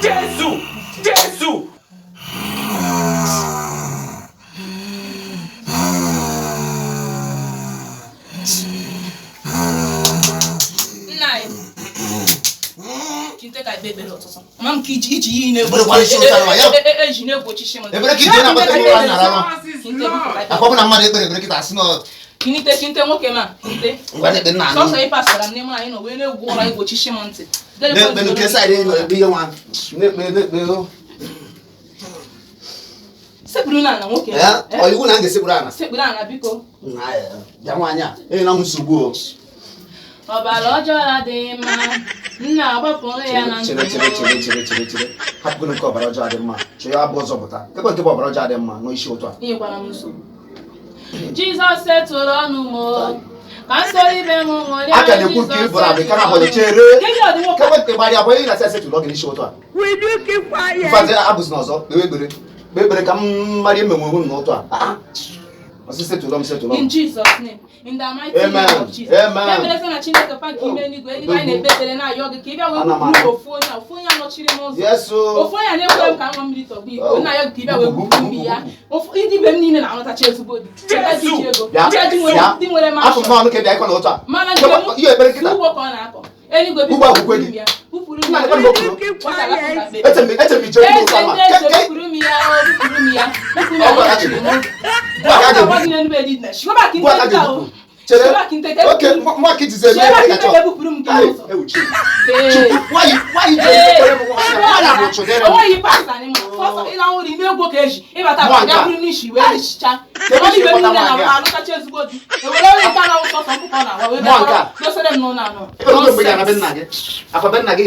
Jesu! Jesu! Nna anyị kinte ka ekpe ekpere ụtụtụ ama m ka iji iji iyi Ekpere isi ụtara ma ya. eji na-egbochichi m Ekpere ka iji na-akpata ihe ụra nara nwa. Kinte biko ka Akwa bụ na mmadụ ekpere ekpere kịta asị na kinite kinte nwoke ma kinte ngwa na-ekpe nna sọsọ anụ. ị pasara m n'ime anyị nọ wee na-egwu ụra igbochichi m ntị Na-ekpe nke saịdị nọ ekpe ihe nwa. Na-ekpe na-ekpe o. Sekpuru n'ala nwoke Eh, ọ iwu na m ga-esekpuru ala. Sekpuru ala biko. Nna ya, bịa nwaanyị a, enyela m nsogbu o. Ọbara ọjọọ adịghị mma, nna agbapụrụ ya na ndụ. Chere chere chere chere chere chere. Hapụgoro nke ọbara ọjọọ adị mma. Chọọ ya abụ ọzọ pụta. Ekwe nke bụ ọbara ọjọọ adị mma n'isi ụtụ a. Inyekwara m nsogbu. Jizọs setụrụ ọnụ m o, ka m soro ibe m ṅụrịa. A ka na-ekwu nke ịbụrụ abụ ka na-abọghị chere. Kedu ọdị nwoke? Kekwe nke gbara abụọ ị na-asị esetụrụ gị n'isi ụtụ a. Will you keep quiet? Mfazi abụzi n'ọzọ kpewe ekpere. Kpee ekpere ka m mara ihe menwe onwe m n'ụtụ a. Ah, Ọsị setụrụ m setụrụ m. In Jesus' name, in the mighty Amen. name of Jesus. Amen. Ya mere sị na Chineke pa nke ime eluigwe, eluigwe anyị na-ekpe ekpere na-ayọ gị ka ị bịa wee Ana m bupụrụ anụ. ofu onye a, ofu onye a nọchiri m ụzọ. Yes o. Ofu onye a na-ekwe m ka nwa mmiri tọgbọ iko, Oh. nna ya ka ị bịa wee bupụrụ m ya. Ofu ndị ibe m niile na-anọtacha ezigbo di. Ndị ji ego, Bịa. ndị nwere Bịa. ndị nwere Afọ m mansion. n'ọnụ ka ị bịa ịkọ n'ụtụ a. Mana nke m, Ihe ekpere kịta. ugbo ka ọ na-akọ. Eluigwe Ugbo akwụkwọ gị. bupụrụ m ya. Bupụrụ m Nna ya. gị Will you keep Nwata quiet? lapụ ka Eche m eche m ije Eze ụtụ ama. ndị eze bupụrụ m ya, o bupụrụ m ya. Bupụrụ m ya, Ọ gwara nọchiri gị. m. Gwa ka a ga-ebu. Gwa gị n'elu edi na. Shikọba ka Gwa ka a inte ga-ebu. o. Chere. Shikọba ka inte ka Oke, mwa ka ijizi eme Shikọba ihe ka kacha. inte ka ebupụrụ m gị n'ụzọ. Ewu chi. Ee. Why why you Ee. just m nwaanyị a bụ chụdere m. Onweghị pasta anyị ma sọsọ ịla nwụrụ ime egwu ka eji ịbata Nwa akpa nke bịa a. bụrụ n'isi wee chicha Kedu onye isi ibe m ịkpọta niile nwaanyị a? na-alụtacha ezigbo di ewere onye nke na-awụ sọsọ mkpụkọ na-awa wee Nwa nke bịa a. dosere m n'ụlọ anọ. Ebe mgbe ị ga-ana be nna gị. Akwa be nna gị.